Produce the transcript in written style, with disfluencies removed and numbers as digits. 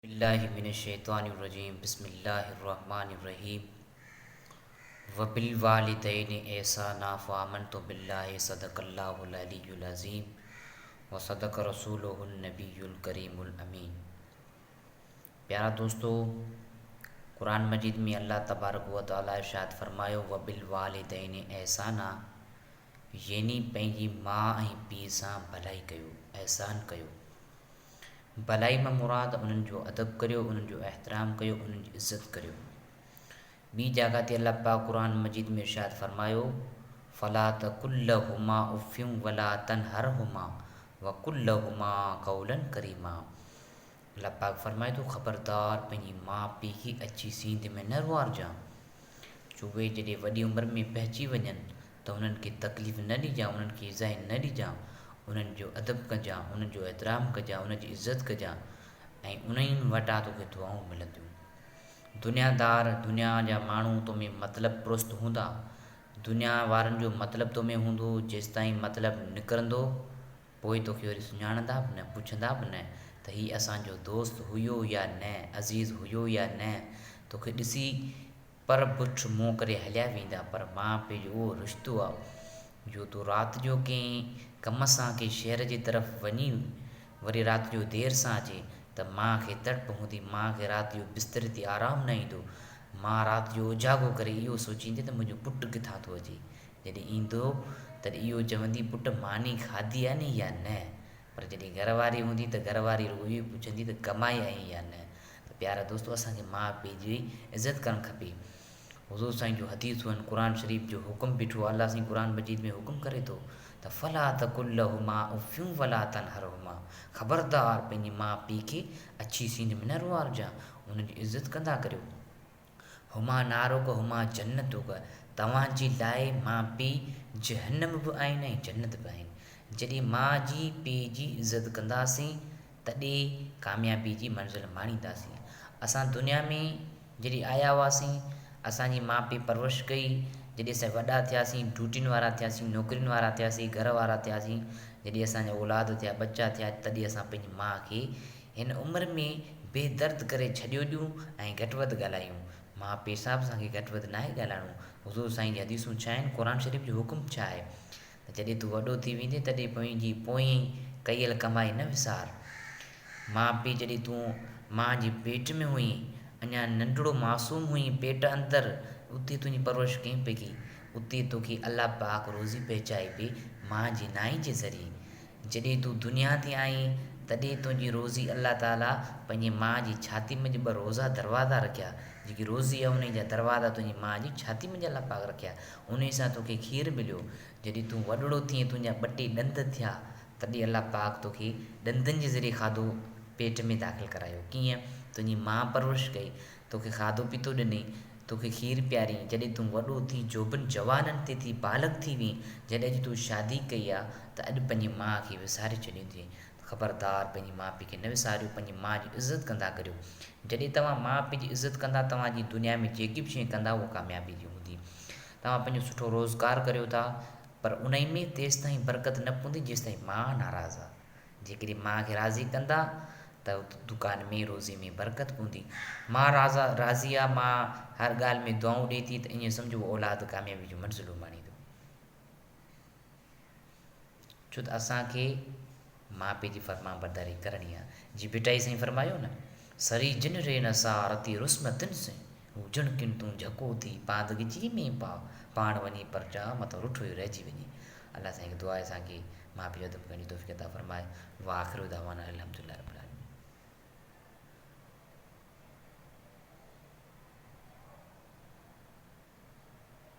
بالله من الشيطان الرجيم بسم الله الرحمن الرحيم وبالوالدين احسانا فآمنت بالله صدق الله العلي العظيم وصدق رسوله النبي الڪريم الامين. پيارا دوستو قرآن مجيد ۾ الله تبارڪ و تعالي ارشاد فرمايو وبالوالدين احسانا يعني پنهنجي ماء ۽ پيء سان ڀلائي ڪيو احسان ڪيو. ڀلائي مان مراد انهن جو ادب ڪريو، انهن جو احترام ڪيو، انهن جي عزت ڪريو. ٻي جاگهه تي الله پاڪ قرآن مجيد ۾ ارشاد فرمايو، فلا تقل لهما اف ولا تنهرهما وقل لهما قولا ڪريما الله پاڪ فرمائي ٿو خبردار پنهنجي ماء پيء کي اچي سينڌ ۾ نه روئارجان جو اهي جڏهن وڏي عمر ۾ پهچي وڃن ته انهن کي تڪليف نه ڏجان، انهن کي ايذائي نه ڏجان، انهن جو ادب ڪجان، انهن جو احترام ڪجان، انهن جي عزت ڪجان ۽ انهن وٽان توکي دعائون ملنديون. دنيا دار، دنيا جا ماڻهو تو ۾ مطلب پرست هوندا. دنيا وارن جو مطلب تو ۾ هوندو، جيستائين مطلب نڪرندو، پوء توکي وري سڃاڻندا به نه، پڇندا به نه ته هي اسان جو دوست هيو يا نه، عزيز هيو يا نه، توکي ڏسي پر بٺ منهن ڪري هليا ويندا پر ماء پيء جو اهو رشتو آ جو تون رات جو ڪنهن ڪم سان ڪنهن شهر جي طرف وڃي وري رات جو دير سان اچي ته ماء کي تڙپ هوندي ماء کي رات جو بستري تي آرام نه ايندو ماء رات جو اوجاڳو ڪري اهو سوچيندي ته منهنجو پٽ ڪٿان ٿو اچي جڏهن ايندو تڏهن اهو چوندي پٽ ماني کاڌي آ ني يا نه پر جڏهن گهر واري هوندي ته گهر واري رڳو اهو ئي پڇندي ته ڪمائي آئين يا نه ته پيارا دوستو اسان کي ماء پيء جي عزت ڪرڻ کپي. حضور سائين جون حديثون آهن قرآن شريف جو حڪم بيٺو آهي الله سائين قرآن مجيد ۾ حڪم ڪري ٿو ته فلا تقل لهما اف ولا تنهرهما خبردار پنهنجي ماء پيء کي اڇي سينڌ ۾ نه روئارجان انهن جي عزت ڪندا ڪريو. هما نارک هما جنتک توهان جي لاء ماء پيء جهنم به آهن ۽ جنت به آهن. جڏهن ماء جي پيء جي عزت ڪنداسين تڏهن ڪاميابي جي منزل ماڻينداسين. اسان دنيا ۾ جڏهن آيا هئاسين اسان جي ماء پيء پرورش ڪئي جڏهن اسان وڏا ٿياسين ڊيوٽين وارا ٿياسين نوڪرين وارا ٿياسين گهر وارا ٿياسين جڏهن اسان جا اولاد ٿيا ٻچا ٿيا تڏهن اسان پنهنجي ماء کي هن عمر ۾ بي درد ڪري ڇڏيو ڏيون ۽ گهٽ وڌ ڳالهايون. ماء پيء سان به اسان کي گهٽ وڌ ناهي ڳالهائڻو. حضور سائين جي حديثون ڇا آهن، قرآن شريف جو حڪم ڇا آهي ته جڏهن تون وڏو ٿي ويندين تڏهن پنهنجي پوئين ڪيل ڪمائي نه وسار. ماء پيء جڏهن تون ماء جي پيٽ ۾ هئين، اڃا ننڍڙو معصوم هئين پيٽ اندر اتي تنهنجي پرورش ڪنهن پئي ڪئي؟ اتي توکي الله پاڪ روزي پهچائي پئي ماء جي نائي جي ذريعي. جڏهن تون دنيا تي آئين، تڏهن تنهنجي روزي الله تعاليٰ پنهنجي ماء جي ڇاتي منجهه ٻه روزا دروازا رکيا، جيڪي روزي آهي انهي جا دروازا تنهنجي ماء جي ڇاتي منجهه الله پاڪ رکيا، انهي سان توکي کير مليو، جڏهن تون وڏڙو ٿئين تنهنجا ٻه ٽي ڏند ٿيا، تڏهن الله پاڪ توکي ڏندن جي ذريعي کاڌو پيٽ ۾ داخل ڪرايو، ڪيئن؟ تنهنجي ماء پرورش ڪئي، توکي کاڌو پيتو ڏنئي، توکي کير پيارين، جڏهن تون وڏو ٿي جوڀن جوانن تي ٿي بالغ ٿي وئين، جڏهن اڄ تو شادي ڪئي آ ته اڄ پنهنجي ماء کي وساري ڇڏيندين. خبردار پنهنجي ماء پيء کي نه وساريو، پنهنجي ماء جي عزت ڪندا ڪريو. جڏهن توهان ماء پيء جي عزت ڪندا توهان جي دنيا ۾ جيڪي به شيء ڪندا اهو ڪاميابي جي هوندي. توهان پنهنجو سٺو روزگار ڪريو ٿا پر انهي ۾ تيستائين برڪت نه پوندي جيستائين ماء ناراض آ. جيڪڏهن ماء کي راضي ڪندا ته دڪان ۾ روزي ۾ برڪت پوندي. ماء راضي آ، ماء هر ڳالهه ۾ دعائون ڏئي ٿي ته ائين سمجهو اولاد ڪاميابي جون منزلون ماڻيندو. ڇو ته اسان کي ماء پيء جي فرمانبرداري ڪرڻي آ. جي ڀٽائي سائين فرمايو نه، سري جن ري نه سا رتي رسم تن سين، هو جڻ ڪن تون جهڪو ٿي پاند ڳچيء ۾ پاء، پاڻ وڃي پرچاء متان رٺو ئي رهجي وڃي. الله سائين کي دعا آهي اسان کي ماء پيء جو ادب ڪرڻ جي توفيق عطا فرمائي. واخر دعوانا الحمدلله رب العالمين.